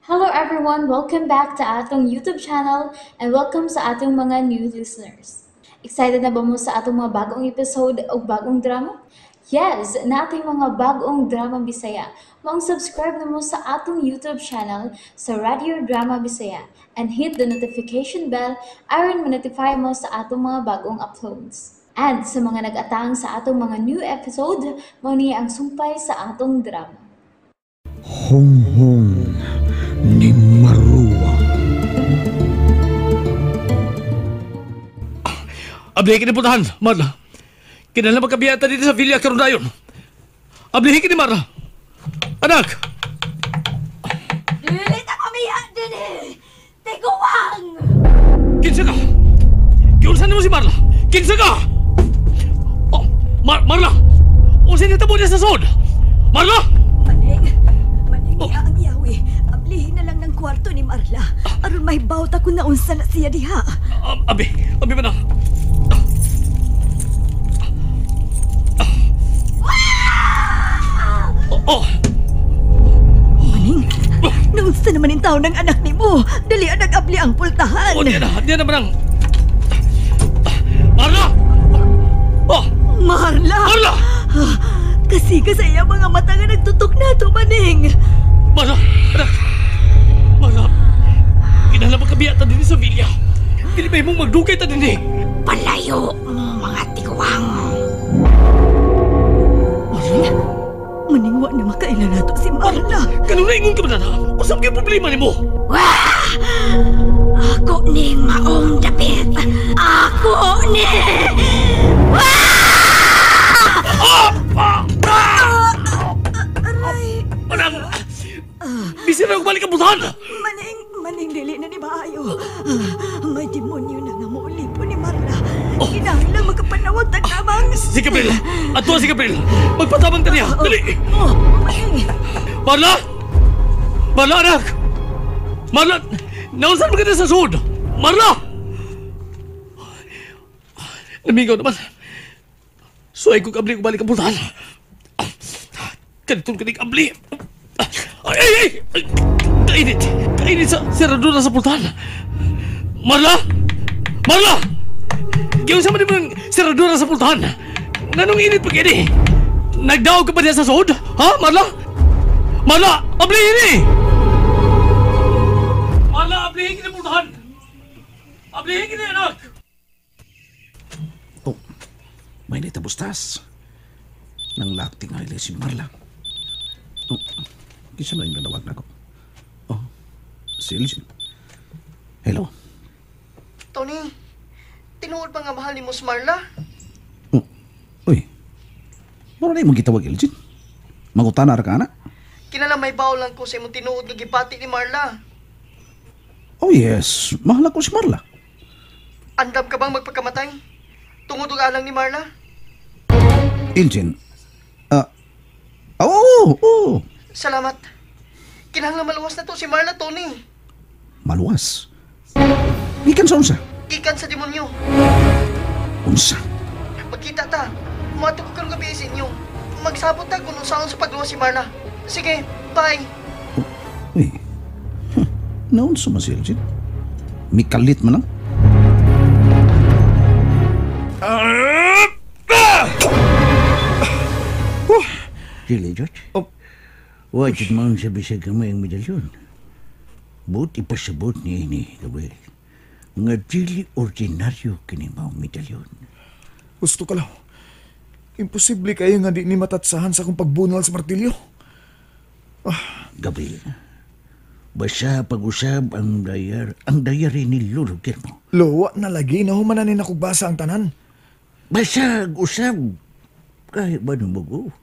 Hello everyone! Welcome back to atong YouTube channel and welcome sa atong mga new listeners. Excited na ba mo sa atong mga bagong episode o bagong drama? Yes! Nating mga bagong drama Bisaya. Maong subscribe na mo sa atong YouTube channel sa Radio Drama Bisaya and hit the notification bell aron ma-notify mo sa atong mga bagong uploads. And sa mga nag-atang sa atong mga new episode, mao ni ang sumpay sa atong drama. Honghong ni Marua. Ablihin kini putahan, Marla. Kinahanglan magkabiyata dito sa villa karon dayon. Ablihin kini, Marla. Anak! Dili ta kami dinhi! Tiguang! Kinsa ka? Giunsa nimo si Marla? Kinsa ka? Oh, Marla! Unsa nitabo niya sa sod? Marla! Maning, maning niya ang yawi. Ablihin na lang ng kwarto ni Marla. Aron may bawt ako na unsa na siya diha. Abi, abi man na. Oh. Maning, naunsa naman yung taon ng anak ni mo. Dali ang nag-abli ang pultahan. Oh, diyan na manang. Marla! Oh! Marla! Marla! Kasi ka sa iya mga mata nga nagtutok na to, Maning. Marla! Anak! Marla! Kinahanglan magkabiya ta din sa villa. Dili ba imong magdugay ta din eh? Palayo mo, mga tiguang. Marla? Maning, wa na makaila nato si Marla. Ganun na ingon ka ba na? Unsa man kay problema nimo? Wah! Ako ni maong dapit. Ako ni! Aray! Manang! Bisin na balik ang butahan! Maning, maning dili na ni maayo. May demonyo na nga muulipon ni Marla. Kinahanglan magkapanawag ta tabang. Si Gabriel! Ato si Gabriel! Magpatabang ta niya! Dali! Oh, maning! Marla! Marla, anak! Marla! Naunsan mo kita sa sud? Marla! Namigaw naman. Suay ko kabli ko balik ang butahan. Kanitong kanig abli. Ay, ay, ay! Kainit! Kainit sa seradura sa pultahan. Marla! Marla! Giunsa man mo ng seradura sa pultahan. Nanong init pa kini? Nagdaog ka ba niya sa sud? Ha, Marla? Marla! Ablihin eh! Marla, ablihin kini pultahan! Ablihin kini, anak! Oh, may nita bustas. Nang lakti nga nila si Marla. Oh, kisa na yung nanawag na ko. Oh, si Elgin. Hello? Tony, tinuod ba nga mahal ni mo si Marla? Oh, uy, mura na yung gitawag, Elgin. Mangutana ra ka, anak? Kinala may bawo lang ko sa imong tinuod nga gibati ni Marla. Oh yes, mahal ako si Marla. Andam ka bang magpakamatay? Tungod og alang ni Marla? Elgin, oo, oo. Salamat. Kinahanglan maluwas na to si Marla, Tony. Maluwas? Gikan sa unsa? Gikan sa demonyo. Unsa? Magkita ta. Muadto ko karong gabi sa inyo. Magsabot ta kung unsaon sa pagluwas si Marla. Sige, bye. Oh, uy, huh, naunsa man si Elgin? Mikalit man lang. Dili, George. Oh. Wajid man sa bisag kamay ang medalyon. Buti pasabot ni ini, Gabriel. Nga dili ordinaryo kini maong medalyon. Gusto ka lang. Imposible kayo nga di ni matatsahan sa akong pagbunal sa martilyo. Gabriel, basta pag-usab ang dayar, ang dayari ni Lolo Guillermo. Lowa na lagi, nahuman na ni nakugbasa ang tanan. Basta usab, kahit ba numugo,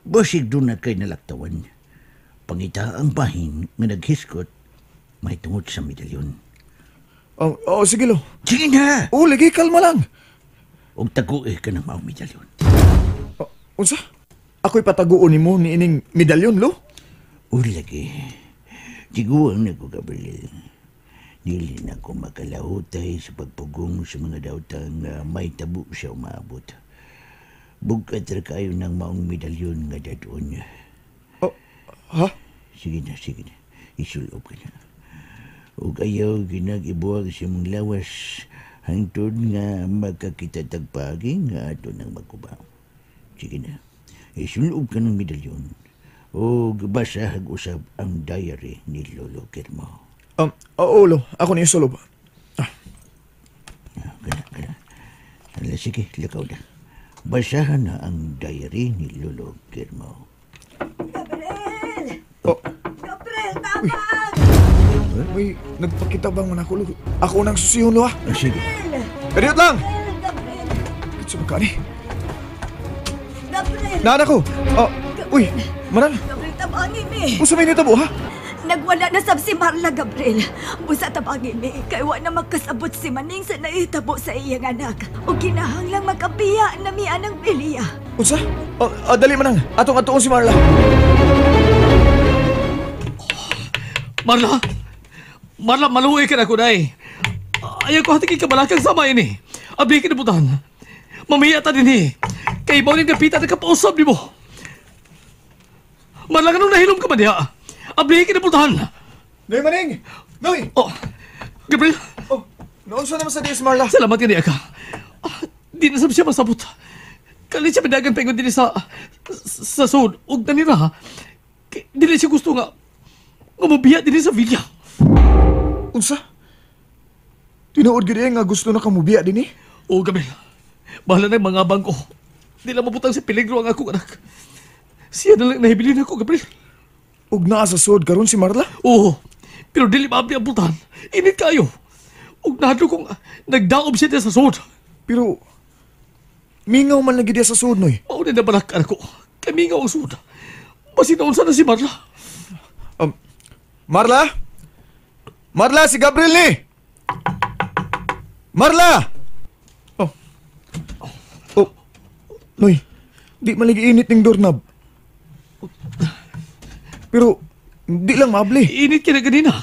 basig doon na kay nalaktawan. Pangita ang bahin nga naghiskot, may tungod sa medalyon. Oh, oh, sige lo. Sige na! Oh, lagi, kalma lang. Og taguih ka ng maong medalyon. Oh, unsa? Ako'y pataguon nimo ni ining medalyon, lo? O lagi, tiguang na ko, Gabriel. Dili na ko makalahutay sa pagpugong sa mga daotang na may tabo siya umaabot. Bugkat ra kayo ng maong medalyon nga dadoon niya. Oh, ha? Sige na, sige na. Isulob ka na. Ug ayaw ginag-ibuwag sa imong lawas hangtod nga magkakita tagpagi nga ato nang magkuba. Sige na, isulob ka ng medalyon o basahag usab ang diary ni Lolo Kirmo. Oo, Lo. Ako ni isulob. Ah. Kana, kana. Ala, sige, lakaw na. Basahan na ang diary ni Lolo Kirmo. Gabriel! Oh. Gabriel, tabang! May nagpakita bang man ako, Lo? Ako nang susihon, Lo, ah. Sige. Period lang! Gabriel! Sa magkani? Gabriel! Naan ako! Oh, uy, Manang! Gabriel, tabangin eh! Unsa may nitabo, ha? Nagwala na sab si Marla, Gabriel. Busa tabangin eh. Kay wa na magkasabot si Maning sa naitabo sa iyang anak. O kinahanglang makabiya na miya ng Belia. Unsa? Oh, dali, Manang. Atong atuon si Marla. Marla! Marla, maluwi ka na ko, day. Ayaw ko hatigin ka balakang sama ini. Abi ka na butan. Mamiya ta din eh. Kay mo ni Dapita na kapausap ni mo. Marla, ganun nahilom ka man diha. Abi ka na butan. Noy, Maning! Noy! Oh, Gabriel. Oh, noon sa naman sa diis, Marla. Salamat ka niya ka. Di na sab siya masabot. Kalit siya padagan paingon din sa sud. Ug nanira. Dili siya gusto nga mabiya din sa villa. Unsa? Tinuod gid nga gusto na ka mubiya din eh? Oo, Gabriel. Bahala na yung mga bangko. Di lang mabutang sa peligro ang akong anak. Siya na lang nahibilin ako, Gabriel. Ug naa sa sud karon si Marla? Oo. Pero dili maabli ang pultahan. Init kayo. Ug nahadlok kong nagdaob siya sa sud. Pero mingaw man lagi diya sa sud, Noy. Mao na nabalak ko. Kay mingaw ang sud. Basin naunsa na si Marla. Marla? Marla, si Gabriel ni! Marla! Oh. Oh. Noy, di maligi init ning doorknob. Pero, di lang maabli. Init ka na ganina.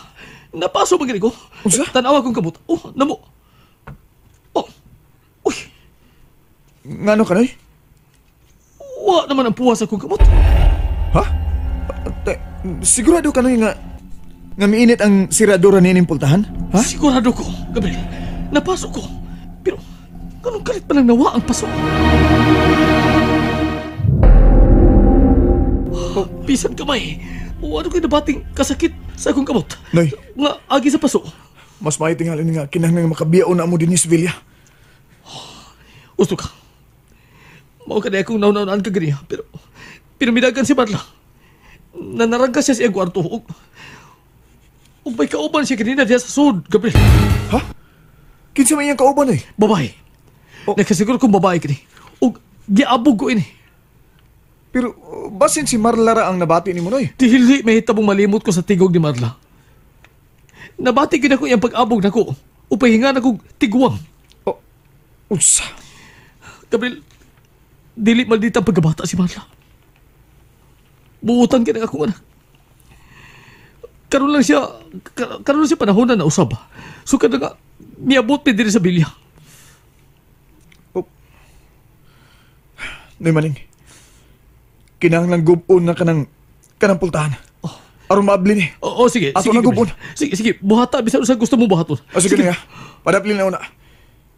Napaso ba gani ko? Unsa? Tanawa kong kamot. Oh, namo. Oh. Uy. Ngano ka, Noy? Wa naman ang puwas akong kamot. Ha? Sigurado ka, Noy, nga miinit ang siradura nining pultahan? Ha? Sigurado ko, Gabriel. Napasok ko. Pero, ganun kalit pa lang nawa ang pasok. Oh, bisan kamay. O ano kayo nabating kasakit sa akong kamot? Noy. Nga, agi sa paso. Mas maitingalin nga, kinahanglan makabiyaon na mo din ni Sevilla. Gusto ka. Mao ka na akong nauna-unaan ka ganiya. Pero midagan si Marla. Nanarangka siya sa iyang kwarto. Ug may kauban siya kanina diya sa sud, Gabriel. Ha? Kinsa may iyang kauban eh? Babae. Oh. Nakasiguro kong babae kini. Ug giabog ko ini. Pero basin si Marla ra ang nabati ni mo, Noy. Dili may hitabong malimot ko sa tigog ni Marla. Nabati gid ako iyang pag-abog nako. Upahinga na kog tiguang. Oh, unsa? Gabriel, dili maldita ang pagkabata si Marla. Buutan ka ng akong anak. Karon lang siya panahon na nausab. So kada nga, miabot pa diri sa bilya. Oh. Noy Maning, kinahanglang gubon na kanang pultahan. Oh. Aron maabli ni. Oo, sige. Ato sige, na gubon. Sige, buhata. Bisan usa gusto mo buhaton. Oh, sige, sige. Padapli na una.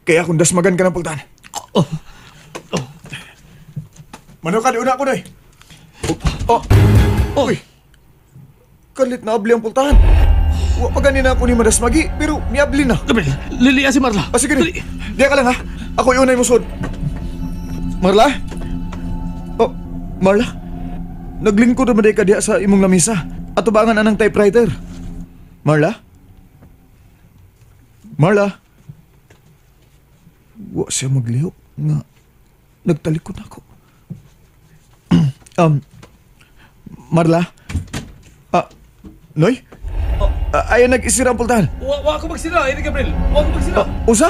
Kaya kung dasmagan ka ng pultahan. Oh. Oh. Mano ka, di una ko, Noy. Oh. Oh. Uy. Kalit na abli ang pultahan. Wa pa ganina ako ni madasmagi, pero miabli na. Gabriel, liliya si Marla. Ah, sige. Diya ka lang, ha? Ako iunay mo sud. Marla? Oh, Marla? Naglingkod naman ka diya sa imong lamisa. Atubangan anang typewriter. Marla? Marla? Wa siya maglihok nga nagtalikod ako. Marla? Noy? Ayaw nag-isira ang pultahan. Wa ako magsira, Eric Gabriel. Wa ako magsira. Usa?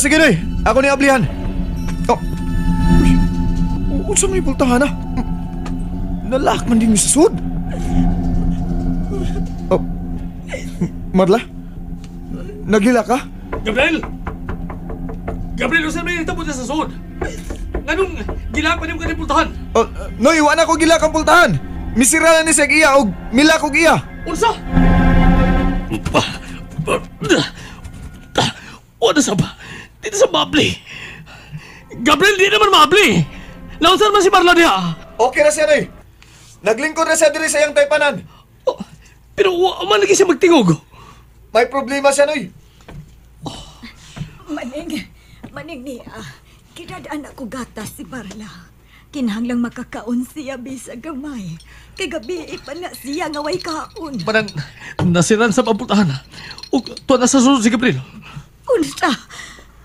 Sige, Noy. Ako ni ablihan. Oh. Uy. Unsa may pultahan, ah? Nalak man din sa sud. Oh. Marla? Naghila ka? Gabriel! Gabriel, unsa may nahitabo sa sud? Nganong gilak pa nimo kaning pultahan? Oh, Noy, wa na ko gilak ang pultahan. Misira na ni sa iya og milak og iya. Unsa? Wala sa ba? Dito sa maabli. Gabriel, di naman maabli. Naunsa man si Marla diha? Okay na siya, Noy. Naglingkod na siya diri sa iyang taypanan. Oh, pero wa man lagi siya magtingog. May problema siya, Noy. Oh. Maning niya, kinadaan ako gatas si Marla. Kinahanglang makakaon siya bisag gamay. Kay gabi pa na siya nga way kaon. Parang nasiran sa pabultahan. Ug tuwa na sa sulod si Gabriel. Unsa?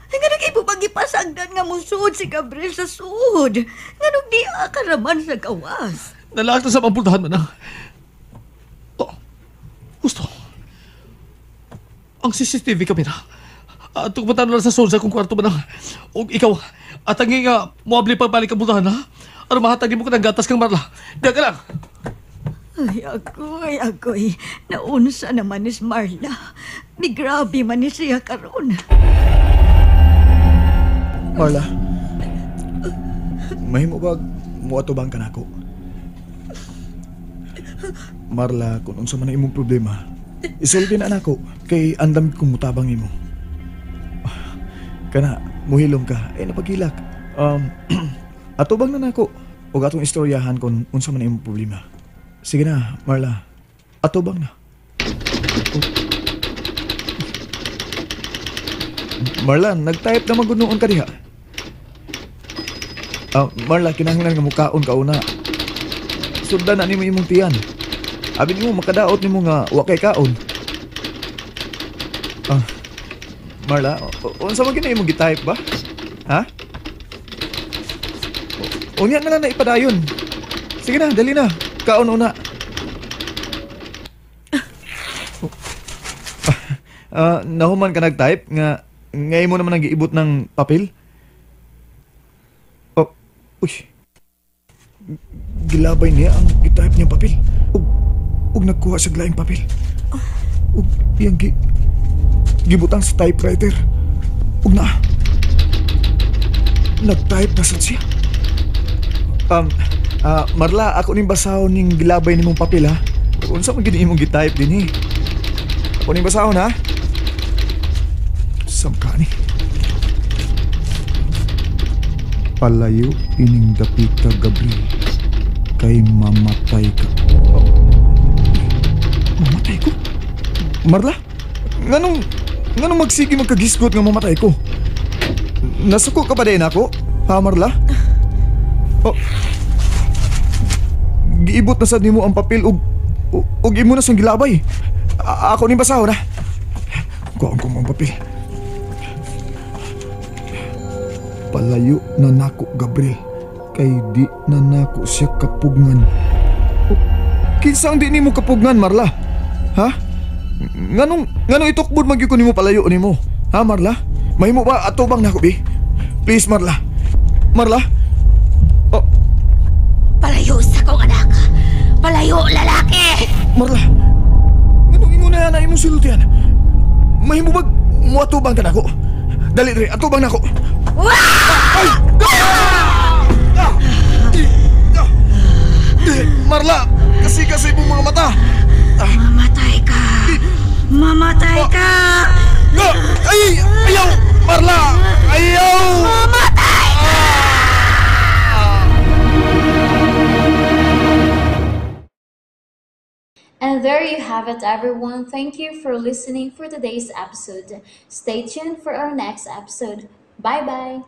Nga nag-ibubang ipasagdan nga musuod si Gabriel sa suod. Nganong di ka raman sa gawas. Nalaak na sa pabultahan man. Oh, gusto. Ang CCTV camera. At kumatan na sa sulod sa kong kwarto man. Ug ikaw, at ang nga muabli pagbalik ang bultahan, ha? Ano mahatag mo ka ng gatas kang Marla? Diyan ka lang! Ay, agoy. Naunsa naman ni Marla. May grabe man ni siya karon. Marla, mahimo ba muatubang ka nako? Marla, kung unsa man ang imong problema, isulti na nako kay andam kong mutabang nimo. Kana, muhilom ka, ay napagilak. Atubang na nako og atong istoryahan kung unsa man imong problema. Sige na, Marla. Atubang na. Oh. Marla, nag-type na magunoon ka diha. Marla, kinahanglan nga mukaon ka una. Sundan na nimo imong tiyan. Abi nimo makadaot nimo nga wa kay kaon. Marla, unsa man gini imong gi-type ba? Ha? Unya na lang na ipadayon. Sige na, dali na. Kaon una. Nahuman ka nag-type nga ngayon mo naman ang giibot ng papel? Oh, uy. Gilabay niya ang gi-type niyang papel. Ug nagkuha sa laing papel. Ug iyang gibutang sa typewriter. Ug na. Nag-type na sad siya. Marla, ako ning basahon ning gilabay nimong papel, ha? Unsa man gid imong gi-type dinhi? Ako ning basahon, ha? Samka ni. Palayo ining dapita, Gabriel. Kay mamatay ka. Oh. Mamatay ko? Marla? Nganong magsige magkagisgot nga mamatay ko? Nasuko ka ba din ako? Ha, Marla? Oh. Giibot na sad nimo ang papel ug imo na sang gilabay. Ako ning basahon, ha. Kuhaan ko ang papel. Palayo na nako, Gabriel. Kay di na nako siya kapugngan. Oh, kinsa ang di nimo kapugngan, Marla? Ha? Nganong itukbod magyud ko nimo palayo nimo? Ha, Marla? Mahimo ba atubang nako, bi? Please, Marla. Marla? Oh. Palayo sa kong anak. Palayo, lalaki! Marla, nganong imo na imong sultian? Mahimo ba muatubang ka nako? Dali diri, atubang nako. Ay! Marla, kasi imong mga mata. Mamatay ka. Mamatay ka. Ay! Ayaw! Marla! Ayaw! Mamatay ka! And there you have it, everyone. Thank you for listening for today's episode. Stay tuned for our next episode. Bye-bye!